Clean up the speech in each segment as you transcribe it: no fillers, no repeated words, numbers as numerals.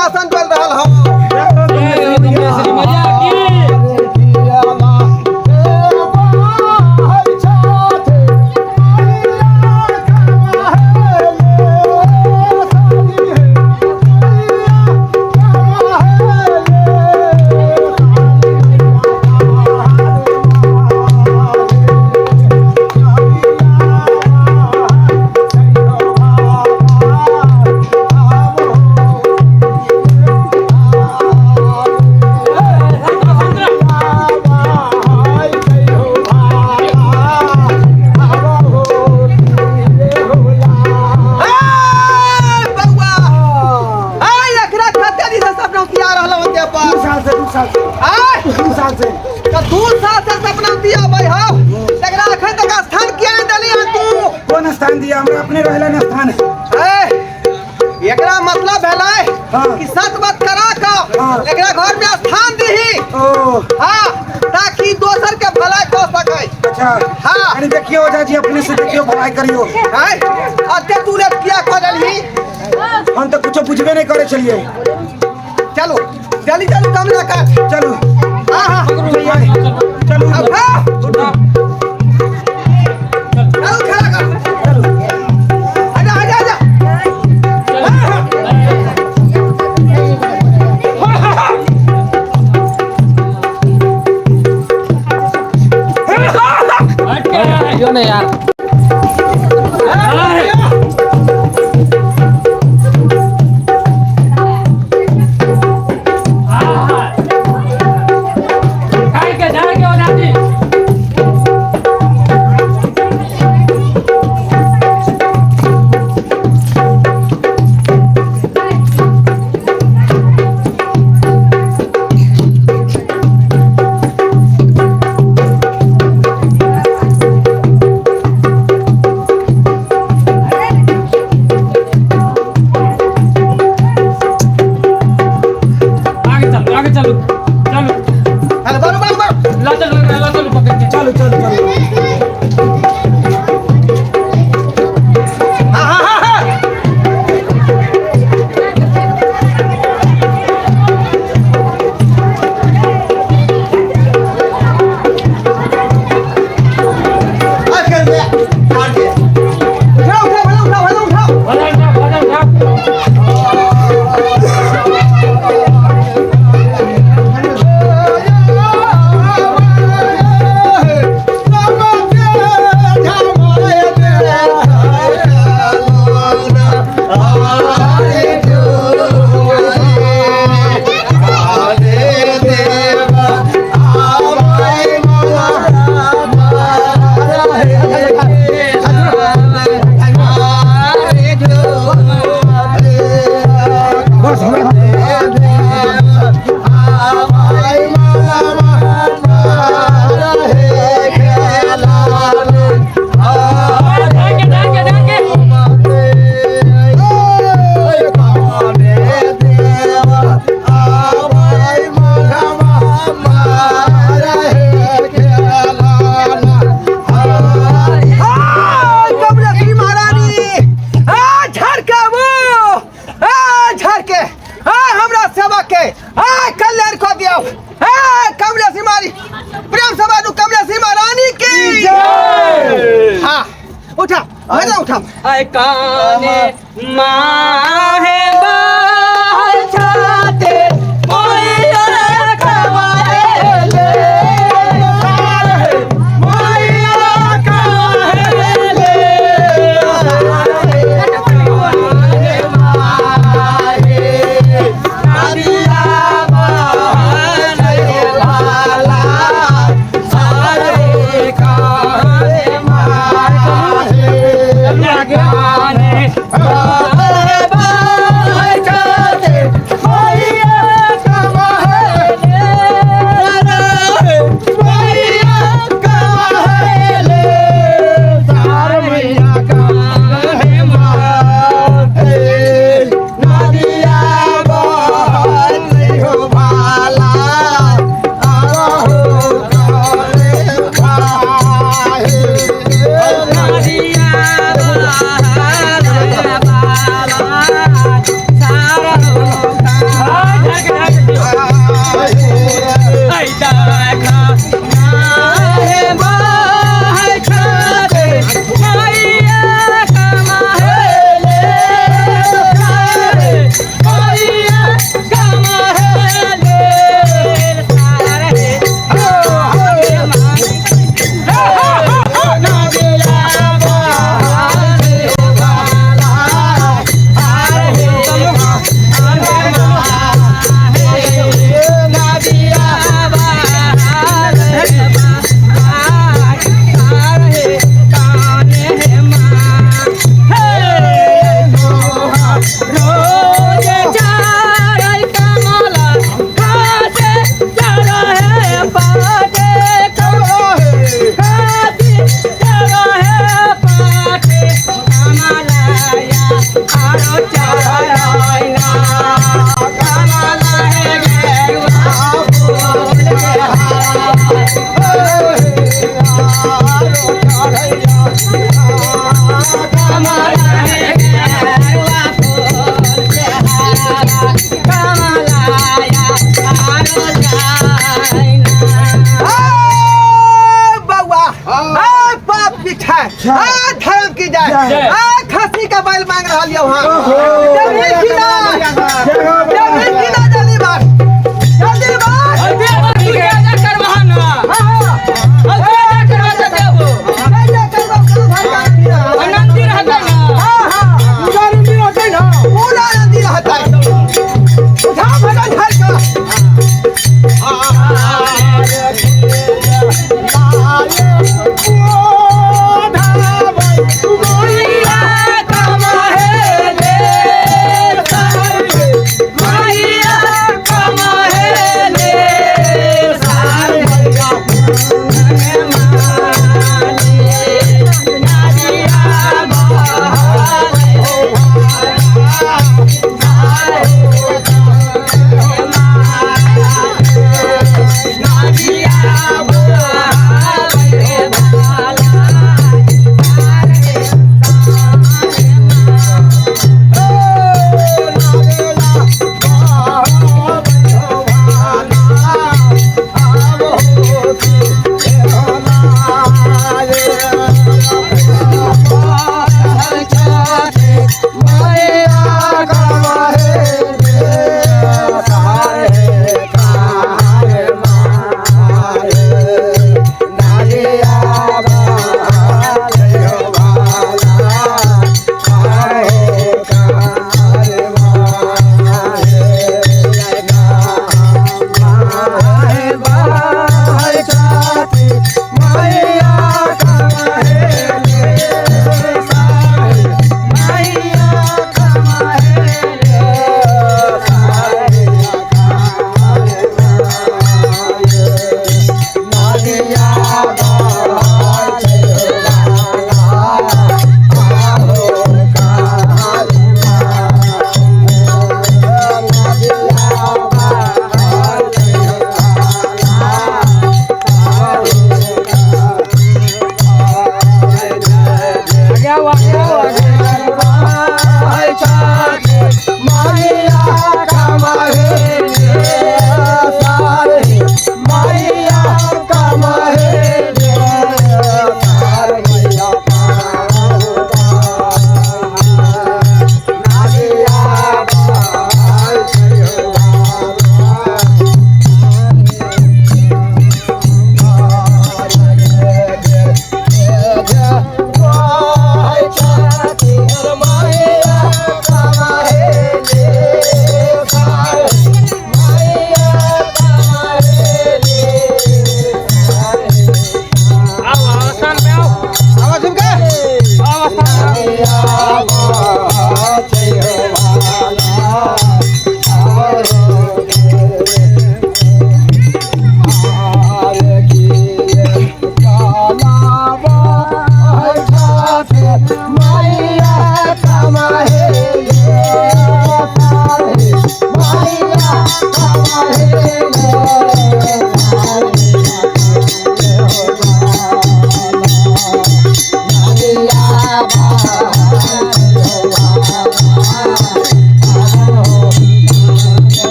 सिंहासन चल रहल हो। जय हो कमलेश्वरी मैया की। ए बउआ, ए एकरा कते दिन से सपना दिया रहल हो ते पर? 2 साल से, 2 साल से। आय? 2 साल से। त 2 साल से सपना दिया भाई हो, एकरा अखन तक स्थान किया नहीं देली हन तू? कौन स्थान दिया? हमरा अपने रहेला न स्थान। ए, एकरा मतलब भेलै कि सत बात करा के एकरा घर में स्थान दीही। ओ। हाँ, ताकि दोसर के भलाई कऽ सकै। अच्छा। हाँ। अरे देखियो ओझा जी, अपने से देखियो, भलाई करियो। आय, अते तू लेट किया कऽ देलही? हम तो कुछो बुझबे नहीं करे चलिए। चलो, जल्दी चलू, कमरा काट। चलू। हाँ हाँ चलू। उठा। चलू, खड़ा कर। आजा, आजा, आजा। हाँ, हाँ। हट के यो ने यार। झाड़ के, झाड़ के ओझा जी। आगे चलो, आगे चलो, चलो। चलो, बरो बरो बरो। ला चलो, ला चलो, पकड़ के। चलू, चलू, चलू। हाँ हाँ हाँ हाँ आ, कर दे, मार दे। उठाओ, उठाओ, भला उठाओ, भला उठाओ। भजन उठा, भजन उठा। झाड़ के, झाड़ के, झाड़ के। कमलेश्वरी महारानी, आ झाड़ के वो, आ झाड़ के, आ हमरा सेवा के आ कल्याण को दियो। आ कमलेश्वरी मारी, प्रेम से बाजू, कमलेश्वरी महारानी की जय। हाँ, उठा भैया, उठा। आय काने माहे बाहर छाते मोया खवाए ले, मोया खवाए ले, नदिया बहने वाला सारे काने माहे। है। आ खस्सी का बैल मांग रहल यौ हम। ओहो। देबही कि ना? जय हो बाबा। देबही कि ना? जल्दी बात, जल्दी बात। तू जा जा करबहा ना। हाँ, हाँ। तू जा जा करबा तऽ देबो। जय जय करबो, कोनो धरका नहीं रहल। आनंदी रहतै ना। हाँ, हाँ। पूरा नंदी रहतै ना, पूरा नंदी रहतै। उठा भगन झाड़ का। गोइया कमा हे ले।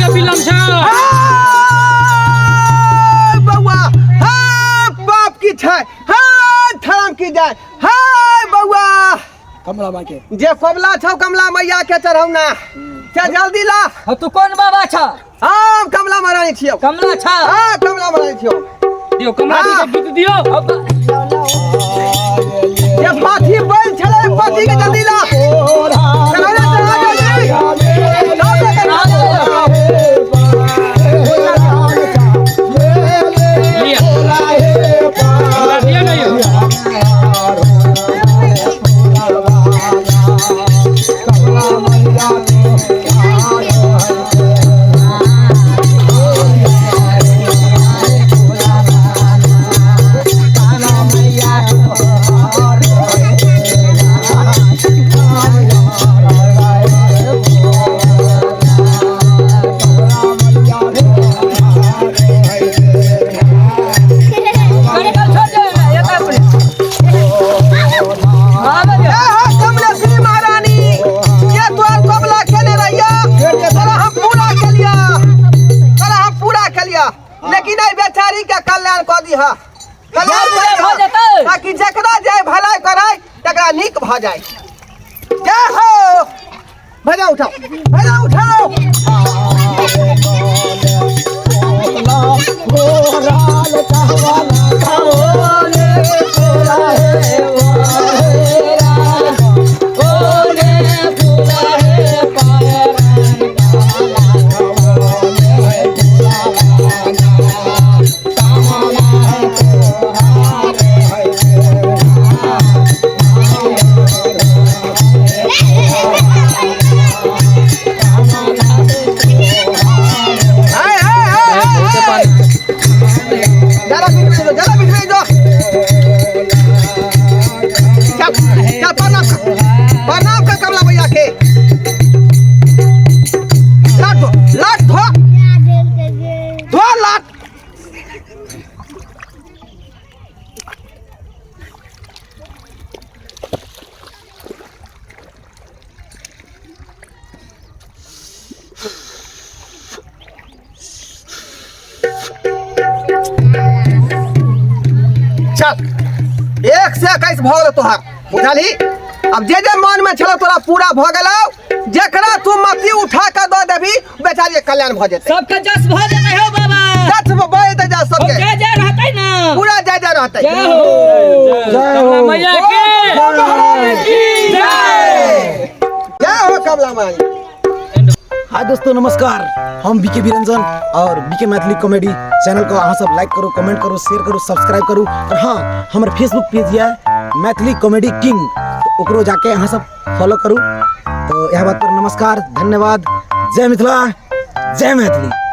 किया विलम्ब छ? हाय बौआ, हाय बाप की छै, हाय धर्म की जाय, हाय बौआ। कमला माई के जे कमला छौ कमला मैया के चढ़ौना, चल जल्दी ला। हाँ, तू कौन बाबा छ? हम कमला महारानी छियौ। कमला छ? हाँ, कमला महारानी छियौ। दियो कमला जी के गीत दियो। अब जे पाथी बैल छलै पाथी के जल्दी ला। चढ़ौना चढ़ा जल्दी। लिया कमला दियो ना यो। कनी काल छोड़ दे एक अपने। हाँ, बा ए हो कमलेश्वरी महारानी, ये तोहर कमला केने रहिया, तोरा हम पूरा केलिया, तोरा हम पूरा केलिया, लेकिन एहि बेचारी के कल्याण कऽ दीह, कल्याण जय कऽ भऽ दीह, जेतै। ताकि जकरा जे भलाई करै तकरा नीक भऽ जाय। जय हो। भैया उठाओ, भैया उठाओ। हाय हाय हाय हाय हाय। जरा बीच में जो, जरा बीच में जो। चल चल, प्रणाम कर, प्रणाम कर कमला भैया के। लात धो, लात धो, धो लात। चल, 1 से 21 भऽ गेलौ तोहार, बुझलही? अब जे जे मन में छलौ तोरा पूरा भऽ गेलौ। जेकरा तू मती उठा के दऽ देबही बेचारी के कल्याण भऽ जेतै। सबके जस भऽ जेतै हो बाबा। जस भऽ जेतै, जस सबके। जय जय रहतै ना। पूरा जय जय रहतै। जय हो। जय हो। कमला मैया के जय। जय हो कमला माई। हाय दोस्तों नमस्कार, हम बीके बिरंजन और बीके मैथिली कॉमेडी चैनल को अहाँ सब लाइक करू, कमेंट करू, शेयर करू, सब्सक्राइब करू। और हाँ, हमर फेसबुक पेज यऽ मैथिली कॉमेडी किंग, तो ओकरो जाके अहाँ सब फॉलो करू। तो यह बात पर नमस्कार, धन्यवाद, जय मिथिला, जय मैथिली।